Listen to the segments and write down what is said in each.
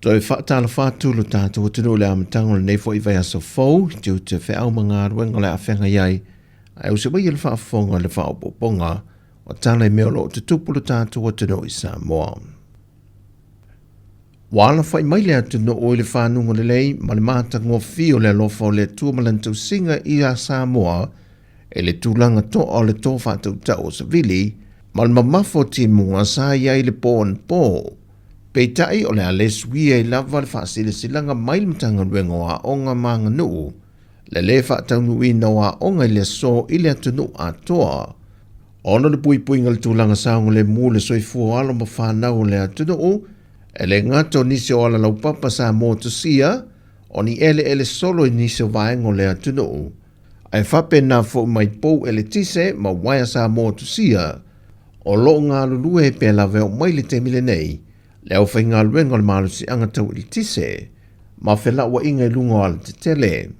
Toe faatalofa atu lo tatou atunuu i le amataga o lenei foi vaiaso fou, tiute feau ma galuega o le a feagai ai, ae usu mai i le faafofoga i le faaopoopoga o tala i mea o lo o tutupu lo tatou atunuu i Samoa. Ua alafai mai le atunuu i le fanuga lelei ma le matagofie o le alofa o le Atua ma lana tausiga ia Samoa i le tulaga toa o le tō faatautau o Savili ma le mamafa o timuga sa i ai i le pō anapo. Peitai o le a le suia ai lava le faasilasilaga mai le Matagaluega o Aoga ma Aganuu le lē faataunuuina o aoga i le aso i le atunuu atoa. Ona o le puipuiga i le tulaga saogalemu o le soifua o alo ma fanau o le atunuu, e le gata o nisi o ala laupapa sa motusia o ni eleele solo i nisi o vaega o le atunuu, ae faapena foi mai pou eletise ma uaea sa motusia o lo o galulue pea lava e oo mai le taimi lenei le aufaigaluega o le malosiaga tau eletise ma felauaiga i luga o alatetele.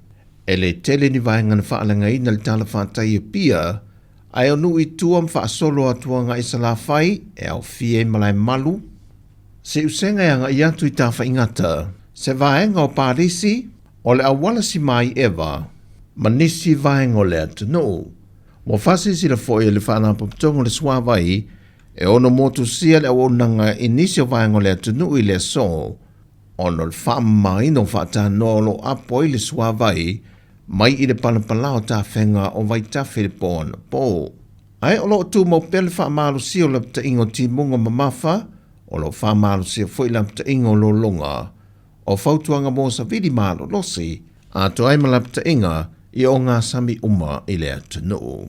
E le tele ni vaega na faaleagaina i le talafatai i Apia, ae o nuu i tua ma faasolo atu agai i Salafai e aofia ai Malaemalu, Siusega e agai atu i Tafaigata, se vaega o Palisi, o le auala sima i Eva, ma nisi vaega o le atunuu. Ua faasilasila foi e le Faalapotopotoga o le Suavai e ono motusia le auaunaga i nisi o vaega o le atunuu i le aso, ona o le faamamaina o faatanoa o lo o apo ai le suavai mai i le palapala o tafega o vaitafe i le pō anapo. Ae o lo o tumau pea le faamalosia o lapataiga o timuga mamafa, o lo o faamalosia foi lapataiga o lologa, o fautuaga mo savili malolosi, atoa ai ma lapataiga i ogasami uma i le atunuu.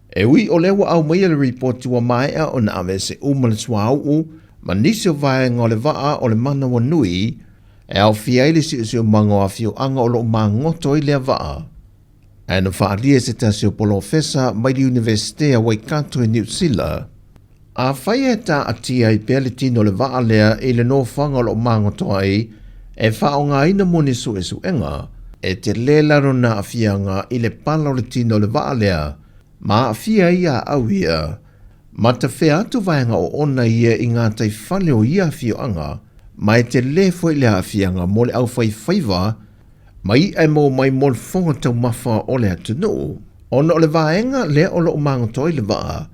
E ui o lea ua aumaia le ripoti ua maea ona aveese uma le suauu ma nisi o vaega o le vaa o le Manawanui e aofia ai le siosiomaga o afioaga o lo o magoto ai lea vaa, ae na faaalia e se tasi o polofesa mai le Iunivesite a Waikato i Niu Sila, Afai e taatia ai pea le tino o le vaa lea i le nofoaga o lo o magoto ai e faaaogaina mo ni suesuega, e tele la lona aafiaga i le pala o le tino o le vaa lea ma aafia ai ia au ia ma tafea atu vaega oona ia i gataifale o ia afioaga, ma e tele foi le aafiaga mo le aufaifaiva ma iʻa e maua mai mo le fofoga taumafa o le atunuu. Ona o le vaega lea o lo o magoto ai le vaa,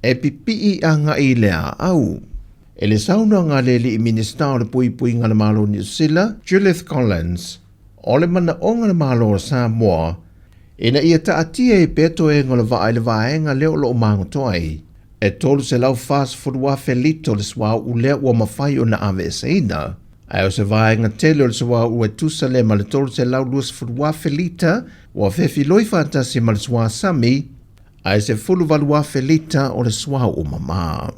e pipii agai i le aau. I le saunoaga a le alii Minisita o le Puipuiga a le Malo o Niu Sila, Judith Collins, o le manaoga o le Malo o Samoa ina ia taatia ai pea toega o le vaa i le vaega lea o lo o magoto ai, e 340,000 lita o le suauu lea ua mafai ona aveeseina, ae o se vaega tele o le suauu e tusa lea ma le 320,000 lita ua fefiloi faatasi ma le suasami ae 18,000 lita o le suauu mama.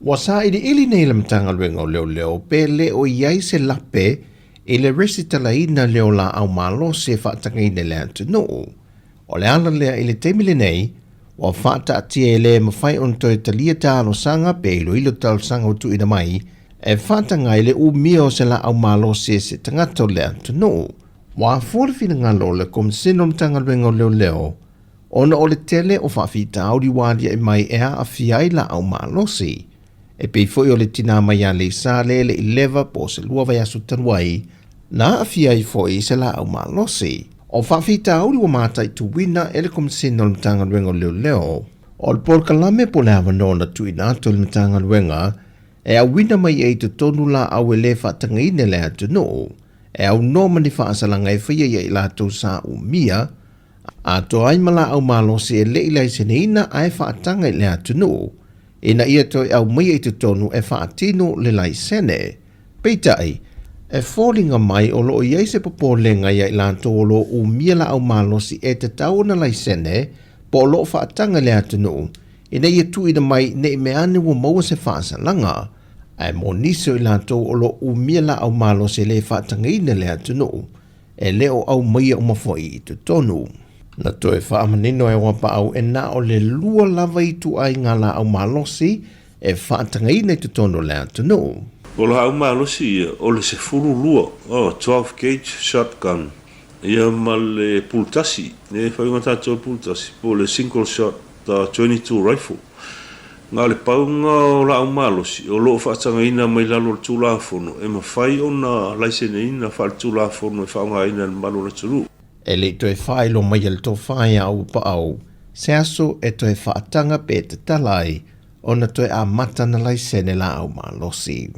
Ua sailiili nei le Matagaluega o Leoleo pe le o i ai se lape i le resitalaina lea o laau malosi e faatagaina i le atunuu. O le ala lea i le taimi lenei, ua faataatia e le mafai ona toe talia talosaga pe iloilo talosaga ua tuuina mai e faataga ai le umia o se laau malosi e se tagata o le atunuu. Ua afua le finagalo o le Komesina o Matagaluega o Leoleo ona o le tele o faafitauli ua aliae mai e aafia ai laau malosi, e pei foi o le tinā mai Aleisa lea e le i leva po o se lua vaiaso talu ai, na aafia ai foi i se laau malosi. O faafitauli ua mataituina e le Komesina o le Matagaluega o Leoleo, o le polokalame po o le avanoa na tuuina atu e le Matagaluega e auina mai ai i totonu laau e le faatagaina i le atunuu, e aunoa ma ni faasalaga e faia ia i latou sa umia, atoa ai ma laau malosi e le i laiseneina ae faataga i le atunuu, ina ia toe aumaia i totonu e faatino le laisene. Peitai, e foliga mai o lo o i ai se popolega ia i latou o lo o umia laau malosi e tatau ona laisene po o lo o faataga i le atunuu, ina ia tuuina mai ne i meaane ua maua se faasalaga. Ae mo nisi o i latou o lo o umia laau malosi e le faatagaina i le atunuu, e le o aumaia uma foi i totonu. Na toe faamanino e Auapaau e na o le lua lava ituaiga laau malosi e faatagaina i totonu o le atunuu. O laau malosi ia, o le 12, oh, 12 gauge shotgun, ia ma le pulutasi, e fai ma tatou pulutasi, po o le single shot 22 rifle. Na o le pau lena o laau malosi o lo o faatagaina mai lalo o le Tulafono e mafai ona laiseneina faaletulafono e faaaogaina e le mamalu o le atunuu. E le i toe faailoa mai e le tofa ia Auuapaau se aso e toe faataga pe tatala ai ona toe amata na laisene laau malosi.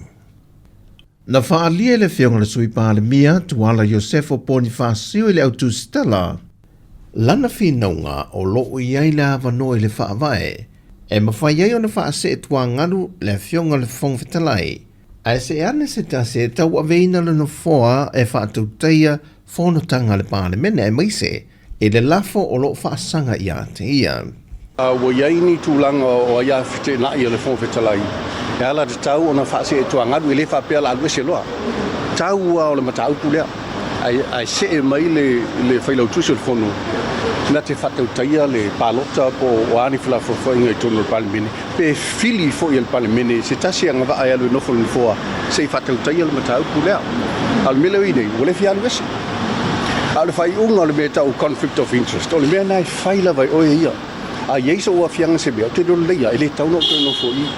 Na faaalia e le Afioga i le Sui Palemia, Tuala Iosefo Ponifasio i le au tusitala, lana finauga o lo o i ai le avanoa i le Faavae e mafai ai ona faasee tuagalu le Afioga i le Fofoga Fetalai, ae see ane se tasi e tauaveina le nofoa e faatautaia fonotaga a le Palemene aemaise i le lafo o lo o faasaga ia te ia. Ua i ai ni tulaga o aia feteenai a le Fofoga Fetalai e ala tatau ona faasee tuagalu, e le faapea o le a alu ese loa. Tau lava o le mataupu lea, ae see mai le Failautusi o le Fono na te faatautaia le palota po o a ni felafolafoaiga i totonu o le Palemene, pe fili foi e le Palemene se tasi agavaa e alu e nofo i le nofoa se i faatautaia le mataupu lea. A o le mea lea ua i ai nei, ua le fia alu ese. A o le faaiuga o le mea e tau conflict of interest, o le mea lena e fai lava e oe ia. A i ai sou aafiaga i se mea, ou te iloa lelei lava, e le tatau ona ou toe nofo i i,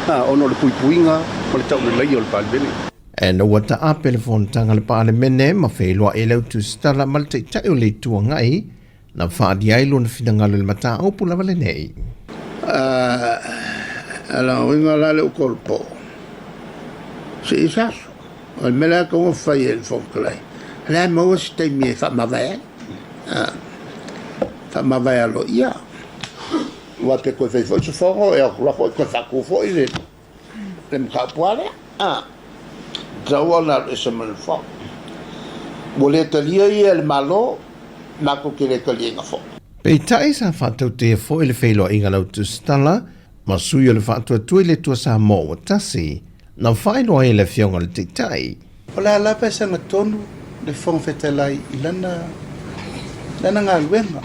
ona o le puipuiga ma le tauleleia o le Palemene. Ina ua taape le fonotaga a le Palemene ma feiloai le au tusitala ma le Taitai o le Itu Agai, Na faaalia ai lona finagalo i le mataupu lava lenei. A lagoina la le tolopo, se i se aso. O le mea lea tatau ona fai e le Fofoga Fetalai, o lea e maua se taimi e faamavae ai, faamavae aloaia. Aua pe toe fai foi se fono, e o atu loa foi toe faatu foi le Le mataupu lava lea, a, tatau ona alu ese ma le nofoa. Ua le talia ia e le Malo, matou te le taliaina foi. Peitai sa faatautea foi le feiloaiga a Lautusitala ma sui o le Faatuatua i le Atua Samoa ua tasi, na faailoa ai e le Afioga i le Taitai. O le a lava e sagatonu le Fofoga Fetalai i lana lana galuega.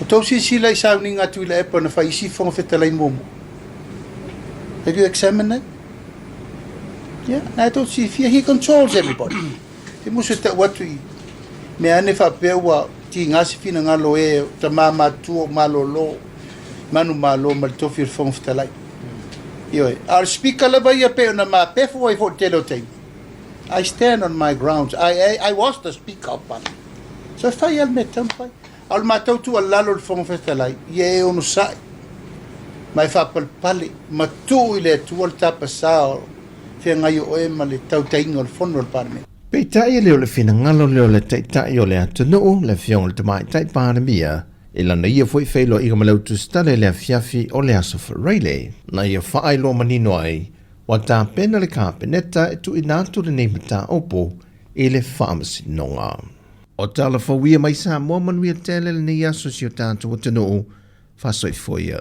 Ua tou silasila i sauniga a Tuilaepa na fai isi Fofoga Fetalai muamua? Have you examined it? Yeah, na e tou silafia, he controls everybody. Te musu e tau atu i mea ane faapea ua tiga se finagalo e tama matutua o malolo manumalo ma le tofi o le Fofoga Fetalai. Ioe, a o le Speaker lava ia pei ona mapefo ai foi i le tele o taimi. I stand on my grounds. I, I, I was the Speaker of Parliament. So e fai lava le mea e tatau ona fai. A o le matou tuualalo i le Fofoga Fetalai, ia e onosai ma e faapalepale ma tuu i le Atua le tapasā o feagai o oe ma le tautaiga o le Fono a le Palemene. Peitai e le o le finagalo lea o le Taitai o le atunuu, le Afioga i le Tamaitai Palemia, i lana ia foi feiloaiga ma le au tusitala i le afiafi o le Aso Faraile, na ia faailoa manino ai ua tapena le Kapeneta e tuuina atu lenei mataupu i le Faamasinoga. O tala fou ia mai Samoa manuia tele lenei aso i si o tatou atunuu. Faasoifua ia.